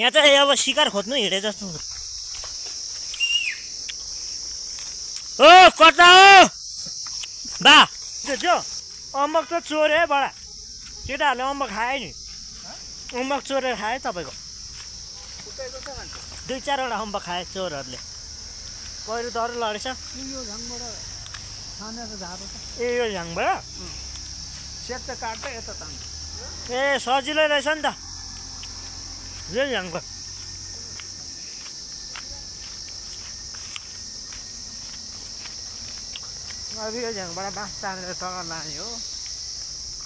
यहाँ चाहिँ अब शिकार खोज्नु हिँडे जस्तो ओ कता हो बा त्यो अम्बक त चोरे बडा केटाहरूले अम्बक खाए नि अम्बक चोरेर खाए तपाईँको 2-4वटा अम्बक खाए चोरहरूले पहिरो डर लडेछ ए यो झ्याङबाट सेट त काट्दै यता तान्छ ए सजिलै रहेछ नि त यो झ्याङको अब यो झ्याङबाट बाँस तानेर टगर लाने हो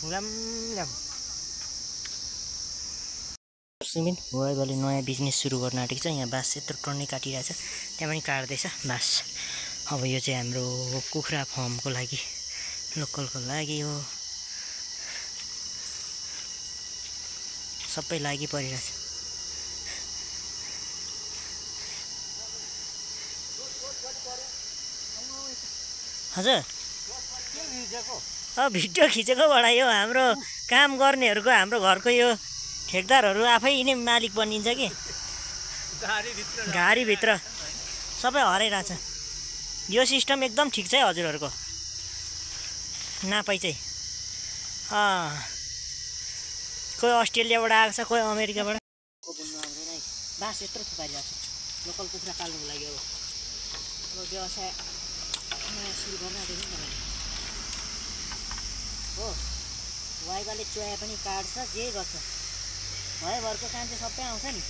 ल्याम ल्याम सिमेन्ट वाइबाले नयाँ बिजनेस सुरु गर्न आँटेको छ यहाँ बाँस यत्रो टन्नै काटिरहेछ त्यहाँ पनि काट्दैछ बाँस अब यो चाहिँ हाम्रो कुखुरा फार्मको लागि लोकलको लागि हो सबै लागि परिरहेछ हजुर अब भिडियो खिचेको बढायो हाम्रो काम गर्नेहरूको हाम्रो घरको यो ठेकदारहरू आफै नै मालिक बनिन्छ कि घारीभित्र सबै हराइरहेछ यो सिस्टम एकदम ठिक छ है हजुरहरूको नापाई चाहिँ कोही अस्ट्रेलियाबाट आएको छ कोही अमेरिकाबाट बाँस यत्रो थुपारिरहेको छ लोकल कुखुरा पाल्नुको लागि अब व्यवसाय सुरु गर्न आँटेको नि हो वाइबाले चोया पनि काट्छ जे गर्छ भयभरको काम चाहिँ सबै आउँछ नि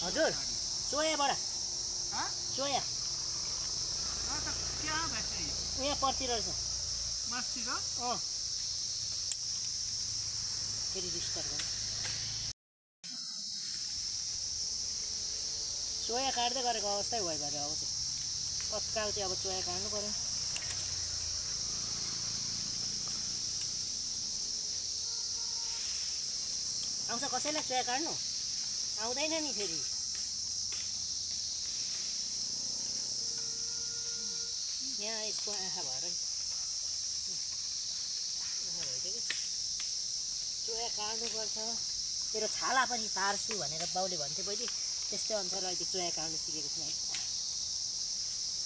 हजुर चोयाबाट चोया यहाँ पर्तिर रहेछ फेरि रिस्टार्ट गर्नु चोया काट्दै गरेको अवस्थै भयो भने अब चाहिँ तत्काल चाहिँ अब चोया काट्नु पर्यो आउँछ कसैलाई चोया काट्नु आउँदैन नि फेरि यहाँ यसको आँखा भएर चोया काट्नुपर्छ तेरो छाला पनि पार्छु भनेर बाउले भन्थे पहिले त्यस्तै अनुसार अहिले चोया काट्नु सिकेको छु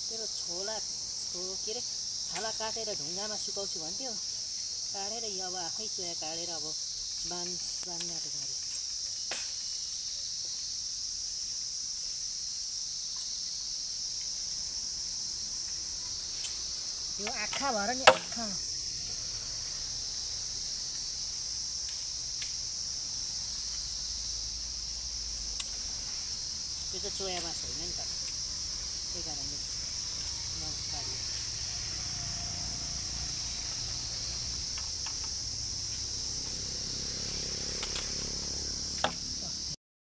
तेरो छोला के अरे छाला काटेर ढुङ्गामा सुकाउँछु भन्थ्यो काटेर अब आफै चोया काटेर अब बाँध्ने आँटेको अरे यो आँखा भएर नि आँखा त्यो चाहिँ चोया मास होइन नि त त्यही कारणले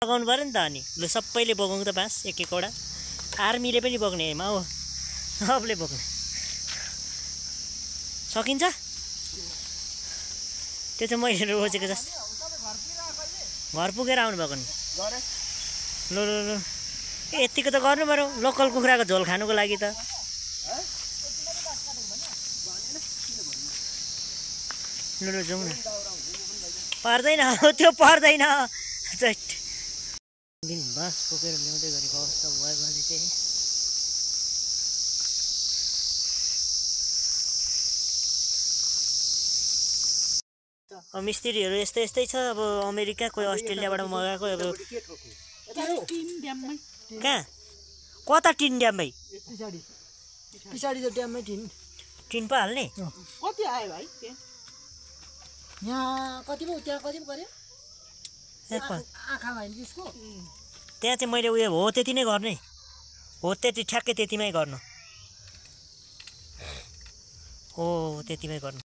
लगाउनु पऱ्यो नि त अनि लु सबैले बोकाउँ त बाँस एक एकवटा आर्मीले पनि बोक्ने हेमा हो सबले बोक्ने सकिन्छ त्यो चाहिँ मैले रोजेको जस्तो घर पुगेर आउनुभएको नि ल ल ल यतिको त गर्नु पऱ्यो लोकल कुखुराको झोल खानुको लागि त ल ल जाउँ न पर्दैन त्यो पर्दैन दिन बाँस बोकेर ल्याउँदै गरेको अवस्था भयो भने चाहिँ मिस्त्रीहरू यस्तै यस्तै छ अब अमेरिका कोही अस्ट्रेलियाबाट मगाएको अब कहाँ कता टिन ड्याममै पछाडि त ड्याममै टिन पो हाल्ने कति आयो भाइ यहाँ कति पो त्यहाँ कति पो गर्यो आँखा भयो त्यसको त्यहाँ चाहिँ मैले उयो हो त्यति नै गर्ने हो त्यति ठ्याक्कै त्यतिमै गर्नु हो त्यतिमै गर्नु